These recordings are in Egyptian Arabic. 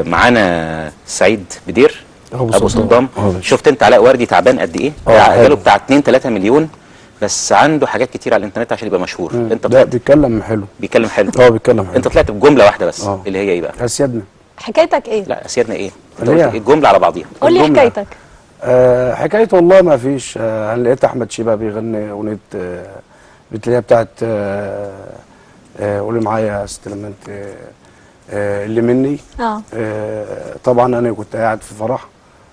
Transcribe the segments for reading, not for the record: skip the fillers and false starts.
معانا سعيد بدير أبو صدام. صدام. شفت انت علاء وردي تعبان قد ايه؟ جاله بتاع 2 3 مليون، بس عنده حاجات كتير على الانترنت عشان يبقى مشهور. انت لا بيتكلم حلو، بيتكلم حلو. بيتكلم حلو. انت طلعت بجملة واحدة بس اللي هي ايه بقى؟ اسيادنا. حكايتك ايه؟ لا اسيادنا ايه؟ انت قلت الجملة على بعضيها. قول لي حكايتك. حكاية والله ما فيش. انا لقيت احمد شيبة بيغني اغنية اللي هي بتاعت قولي معايا يا ست لما انت اللي مني. طبعا انا كنت قاعد في فرح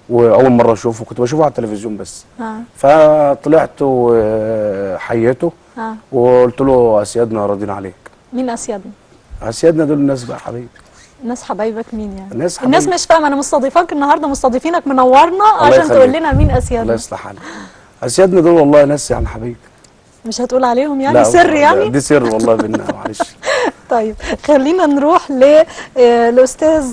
واول مرة اشوفه، كنت بشوفه على التلفزيون بس. فطلعت وحييته وقلت له اسيادنا راضيين عليك. مين اسيادنا؟ اسيادنا دول الناس بقى حبايبي. الناس حبايبك مين يعني؟ الناس, الناس مش فاهمه. انا مستضيفاك النهارده، مستضيفينك منورنا عشان تقول لنا مين اسيادنا. الله يصلح حالك. اسيادنا دول والله ناس يعني حبايبي. مش هتقول عليهم يعني سر يعني؟ دي سر والله بينا معلش. طيب خلينا نروح للاستاذ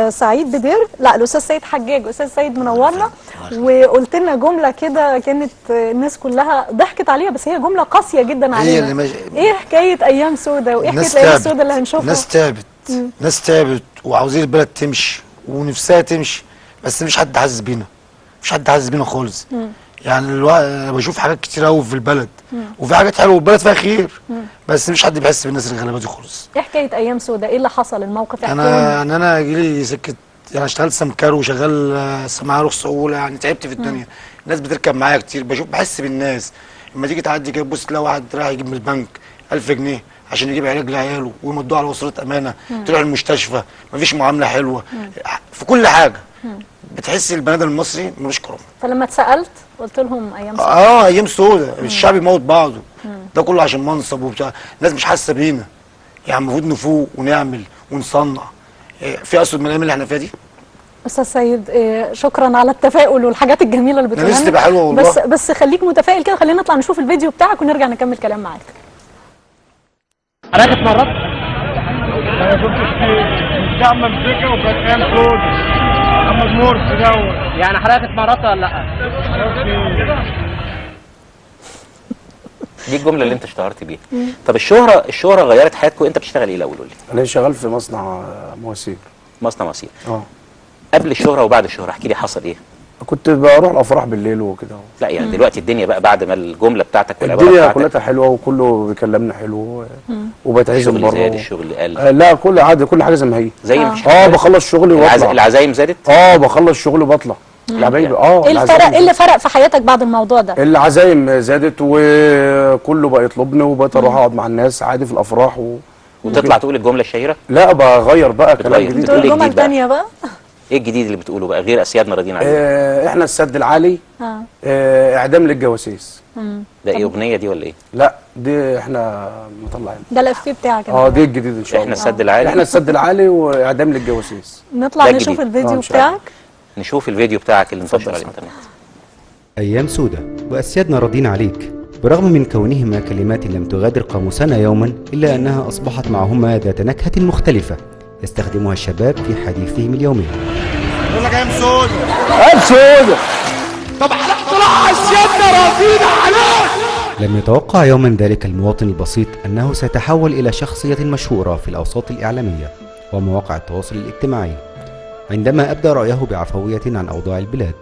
سعيد بدير، لا الاستاذ سيد حجاج. استاذ سيد منورنا، وقلت لنا جملة كده كانت الناس كلها ضحكت عليها، بس هي جملة قاسية جدا علينا. ايه حكاية ايام سودة؟ وايه حكاية الايام السودة اللي هنشوفها؟ الناس تعبت، ناس تعبت وعاوزين البلد تمشي ونفسها تمشي، بس مش حد حاسس بينا، مش حد حاسس بينا خالص. يعني بشوف حاجات كتير قوي في البلد، وفي حاجات حلوة والبلد فيها خير، بس مش حد بيحس بالناس الغلابة دي خالص. ايه حكاية ايام سودة؟ ايه اللي حصل الموقف؟ انا ان انا جيلي سكة يعني، اشتغلت سمكار وشغال معايا رخصه اولى، يعني تعبت في الدنيا. الناس بتركب معايا كتير، بشوف بحس بالناس لما تيجي تعدي كده تبص تلاقي واحد رايح يجيب من البنك 1000 جنيه عشان يجيب علاج لعياله ويمضوه على وصلة امانه، تروح المستشفى مفيش معاملة حلوة في كل حاجة. بتحس البني ادم المصري ملوش كرامة. فلما اتسالت قلت لهم ايام سودة. ايام سودة، الشعب يموت بعضه، ده كله عشان منصب وبتاع. الناس مش حاسه بينا يعني، المفروض نفوق ونعمل ونصنع. في اسود من الايام اللي احنا فيها دي. استاذ سيد شكرا على التفاؤل والحاجات الجميلة اللي بتقولها لنا. تبقى حلوة والله. بس خليك متفائل كده. خلينا نطلع نشوف الفيديو بتاعك ونرجع نكمل كلام معاك. حضرتك اتمرضت؟ انا كنت الشعب ممسكه وكانت ايام سودة. محمد مرسي دوت. يعني حضرتك اتمرضت ولا لا؟ دي الجملة اللي انت اشتهرت بيها. طب الشهرة غيرت حياتكم؟ انت بتشتغل ايه الاول قول لي؟ انا شغال في مصنع مواسير. مصنع مواسير. قبل الشهرة وبعد الشهرة احكي لي حصل ايه؟ كنت بروح الافراح بالليل وكده. لا يعني دلوقتي الدنيا بقى بعد ما الجملة بتاعتك والعباره الدنيا بتاعتك كلها حلوة وكله بيكلمنا حلو وبتعزم بره. الشغل زاد، الشغل قل. لا كل عادي، كل حاجة زي ما هي. زي ما فيش. بخلص شغلي واطلع. العزايم زادت؟ بخلص شغلي وبطلع. العبايب ايه الفرق؟ ايه اللي فرق في حياتك بعد الموضوع ده؟ العزايم زادت وكله بقى يطلبني وبقيت اروح اقعد مع الناس عادي في الافراح وتطلع تقول الجملة الشهيرة؟ لا بغير بقى كلام جديد. بتقول جمل ثانية بقى؟ ايه الجديد اللي بتقوله بقى غير اسيادنا راضيين عليه؟ احنا السد العالي. اعدام للجواسيس. ده ايه اغنية دي ولا ايه؟ لا دي احنا مطلعين ده الافيه بتاعك. دي الجديد ان شاء الله. احنا السد العالي. احنا السد العالي واعدام للجواسيس. نطلع نشوف الفيديو بتاعك. نشوف الفيديو بتاعك اللي انتشر على الانترنت. ايام سودة واسيادنا راضين عليك، برغم من كونهما كلمات لم تغادر قاموسنا يوما، الا انها اصبحت معهما ذات نكهة مختلفة يستخدمها الشباب في حديثهم اليومي. يقول لك ايام سودة. ايام سودة. طب طلع اسيادنا راضيين عليك. لم يتوقع يوما ذلك المواطن البسيط أنه سيتحول إلى شخصية مشهورة في الأوساط الإعلامية ومواقع التواصل الاجتماعي، عندما أبدى رأيه بعفوية عن أوضاع البلاد.